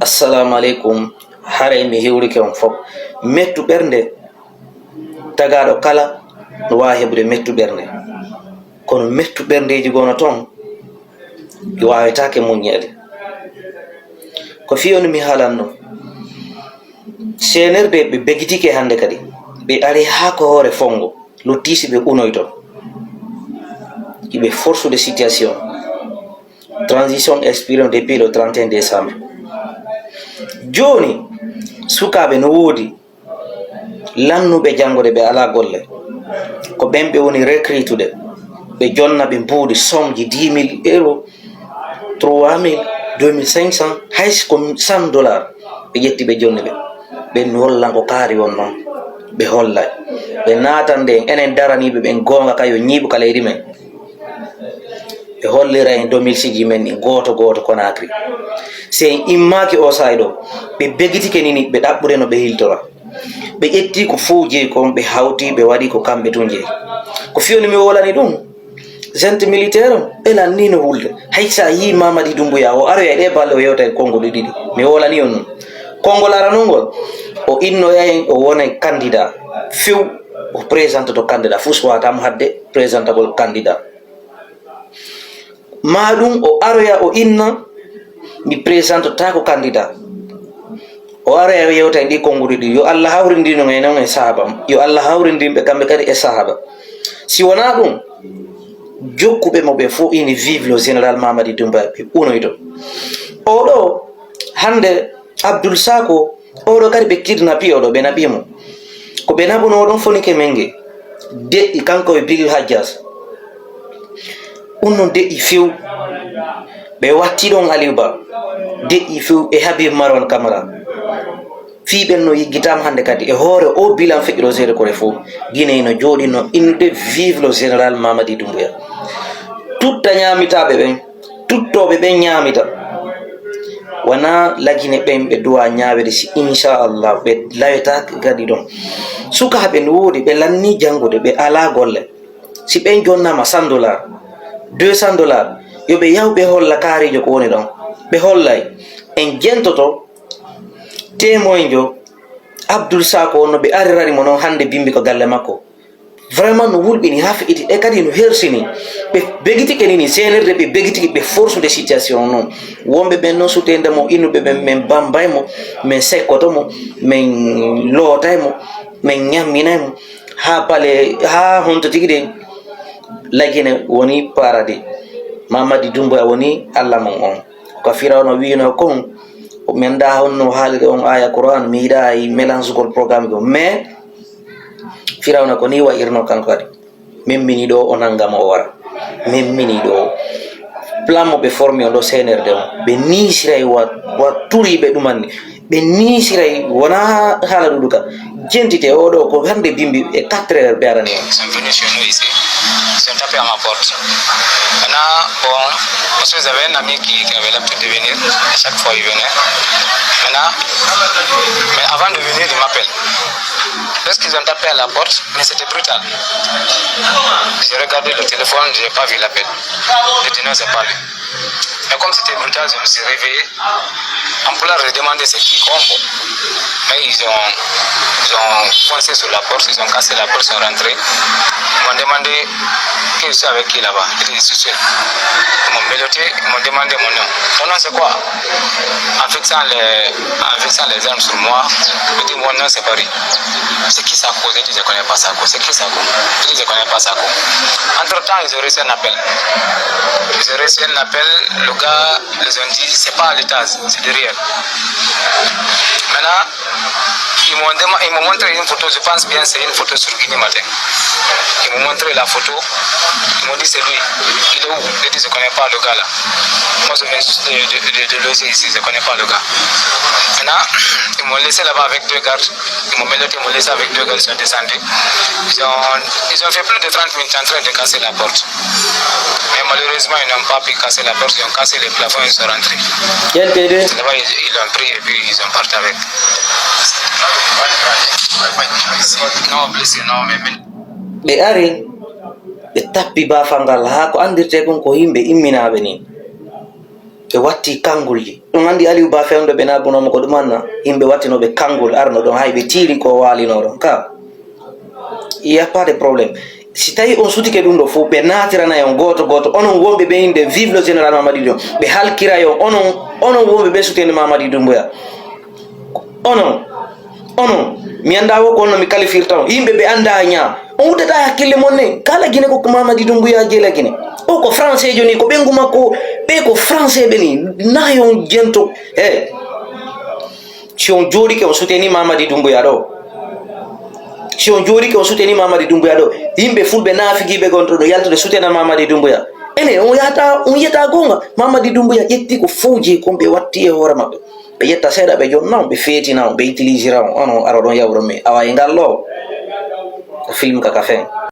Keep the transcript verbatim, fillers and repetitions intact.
Assalaamu aleykum. Haray mi hiwrike on fof. Mettu ɓernde, tagaaɗo kala no waawi heɓude mettu ɓernde. Kono mettu ɓerndeeji goo no ton, ɗi waawetaake muññeede. Ko fii on mi haalanno. C N R D ɓe begitike hannde kadi. Ɓe ari haa ko hoore fonngo. Luttii si ɓe unoyto. Hiɓe forsude situation. Transition expirant depuis le trente et un décembre. Jooni, sukaaɓe no woodi, lannuɓe janngude ɓe alaa golle. Ko ɓen ɓe woni recrutude. Ɓe jonna ɓe mbuuɗi somji dix mille euros, trois mille, deux mille cinq cents, hay si ko cent dollars. Ɓe ƴetti ɓe jonni ɓe. Ɓen mi hollan ko kaari won non. Ɓe hollay. Ɓe naatan de, enen daraniiɓe ɓen goonga ka yo ñiiɓu ka leydi men. Ɓe hollira en domilsiji men ɗin gooto gooto Conakry. Si en immaaki oo saa'i ɗoo, ɓe begitike nini ɓe ɗaɓɓude no ɓe hiltora. Ɓe ƴetti ko fow jeyi kon, ɓe hawti, ɓe waɗi ko kamɓe tun jeyi. Ko fii on mi wolani ɗun. Junte militaire on, ɓe lanni no wulde. Hay si a yii Mamadi Doumbouya, o aroya e ɗee balɗe o yewta e konngol ɗiɗi ɗi. Mi wolani on ɗun. Konngol aranol ngol, o innoyay o wonay candidat. Few o présentoto candidat. Fus wata mo hadde présentable candidat. Maa ɗun o aroya o inna, mi présentotaako candidat. O aroya o yewta e ɗii konnguɗi ɗi. Yo Allah hawrindin on e non e sahaba. Yo Allah hawrindin ɓe kamɓe kadi e sahaba. Si wonaa ɗun, jokkuɓe mo ɓe fow ini vive le général Mamadi Doumbouya, ɓe unoyto. Oo ɗoo, hannde Abdul Sako, oo ɗoo kadi ɓe kidnappii, oo ɗoo ɓe naɓii mo. Ko ɓe naɓunoo ɗon fonike men nge, deƴƴi kanko e Bilil Hajjas. Ɗun non deƴƴi few. Ɓe watti ɗon Aliou Ba. Deƴƴi few e Habib Marwan Camara. Fii ɓen no yiggitaama hannde kadi e hoore oo bilan feƴƴuɗo seeɗa kore fow. Guinée no jooɗi no innude vive le général Mamadi Doumbouya. Tutta ñaamitaaɓe ɓen. Tuttooɓe ɓen ñaamita. Wanaa lagine ɓen ɓe duwaa ñaaweede si inchallah ɓe lawetaake kadi ɗon. Sukaaɓe no woodi, ɓe lannii janngude, ɓe alaa golle. Si ɓen jonnaama cent dollars, deux cents dollars, yo ɓe yahu ɓe holla kaariijo ko woni ɗon. Ɓe hollay. En jentoto temoinjo Abdul Sako on no ɓe arirani mo non hannde bimbi ko galle makko. Vraiment no wulɓini haa feƴƴiti e kadi no hersini. Ɓe begitike nini, C N R D ɓe begitike ɓe forsude situation non. Wonɓe ɓen non sutende mo innuɓe ɓen, men bambay mo, men sekkoto mo, men lootay mo, men ñamminay mo. Haa pale, haa honto tigi de, Lagine woni paradis. Mamadi Doumbouya woni Alla mon on. Ko Firawna wiino kon, men da honno haaliri on aya Qur'an, mi yiɗa ay mélange gol programme go. Mais Firawna ko ni wa'irno kanko kadi. Min mini ɗo o nanga mo o wara. Min mini ɗo. Plan mo ɓe formi on ɗo C N R D on. Ɓe niisiray wa, wa turiɓe ɗuman ni. Ɓe niisiray wona haala ɗuɗu ka. Jentite o ɗo ko hande bimbi e quatre heures ɓe arani on. Ils sont venus chez nous ici. Ils ont tapé à ma porte. Maintenant, bon, parce que j'avais un ami qui, qui avait l'habitude de venir. À chaque fois, il venait. Maintenant, mais avant de venir, il m'appelle. Lorsqu'ils ont tapé à la porte, mais c'était brutal. J'ai regardé le téléphone, j'ai pas vu l'appel. J'ai dit non, c'est pas lui. Mais comme c'était brutal, je me suis réveillé. En voulant redemander c'est qui, Kombo. Mais ils ont, ils ont foncé sur la porte, ils ont cassé la porte, ils sont rentrés. Ils m'ont demandé qui je suis avec qui là-bas. J'ai dit, je suis seul. Ils m'ont menotté, ils m'ont demandé mon nom. Ton nom, c'est quoi? En fixant les, en fixant les armes sur moi, il dit, mon nom, c'est Paris. C'est qui Sako? J'ai dit, je connais pas Sako. C'est qui Sako? Il dit, je connais pas Sako. Entre-temps, ils ont reçu un appel. Ils ont reçu un appel, le gars, ils ont dit, c'est pas à l'étage, c'est derrière. Maintenant, ils m'ont dema- ils m'ont montré une photo, je pense bien c'est une photo sur Guinée Matin. Ils m'ont montré la photo, ils m'ont dit, c'est lui. Il est où? J'ai dit, je connais pas le gars là. Moi, je viens juste de, de, de, de loger ici, je connais pas le gars. Maintenant, ils m'ont laissé là-bas avec deux gardes. Ils m'ont menotté, ils m'ont laissé avec deux gars, ils sont descendus. Ils ont, ils ont fait plus de trente minutes en train de casser la porte. Mais malheureusement, ils n'ont pas pu casser la porte, ils ont cassé les plafonds, ils sont rentrés. Là-bas, ils, ils l'ont pris et puis ils ont parti avec. Non, blessé, non, mais... Ɓe ari, ɓe tappi baafal ngal haa ko anndirtee kon ko yimɓe imminaaɓe nii. Ɓe watti kanngolji. Ɗum anndi Aliou Ba fewndo ɓe naabunoo mo ko ɗum anna. Yimɓe wattinoo ɓe kanngol arno ɗon, hay ɓe tiiri ko waalino ɗon. Ka, il y a pas de problème. Si tawi on sutike ɗum ɗo fof, ɓe naatirana on gooto gooto. Onon wonɓe ɓe innde, vive le général Mamadi Doumbouya. Ɓe halkira on, onon, onon wonɓe ɓe sutende Mamadi Doumbouya. Onon, onon, mi anndaa wo ko honno mi kalifirta on. Yimɓe ɓe anndaa ñaa. On uddata hakkille mon ne. Kala Gine ko Mamadi Doumbouya jeela Gine. O ko français joni, ko ɓengu makko, ɓe ko français ɓe ni. Naa yo on jento. He. Si on jooɗike, on suteni Mamadi Doumbouya ɗo. Si on jooɗike, on suteni Mamadi Doumbouya ɗo. Yimɓe fulɓe naafigiiɓe gon to ɗo yaltude sutena Mamadi Doumbouya. Ene, on yahata, on yiyata goonga. Mamadi Doumbouya ƴetti ko fowji kon ɓe watti e hoore maɓɓe. Ɓe ƴetta seeɗa, ɓe jonna on, ɓe feetina on, ɓe utilisira on. Onon aroɗon yawro mi. Awa e ngal ɗo. Ko film kaka fen.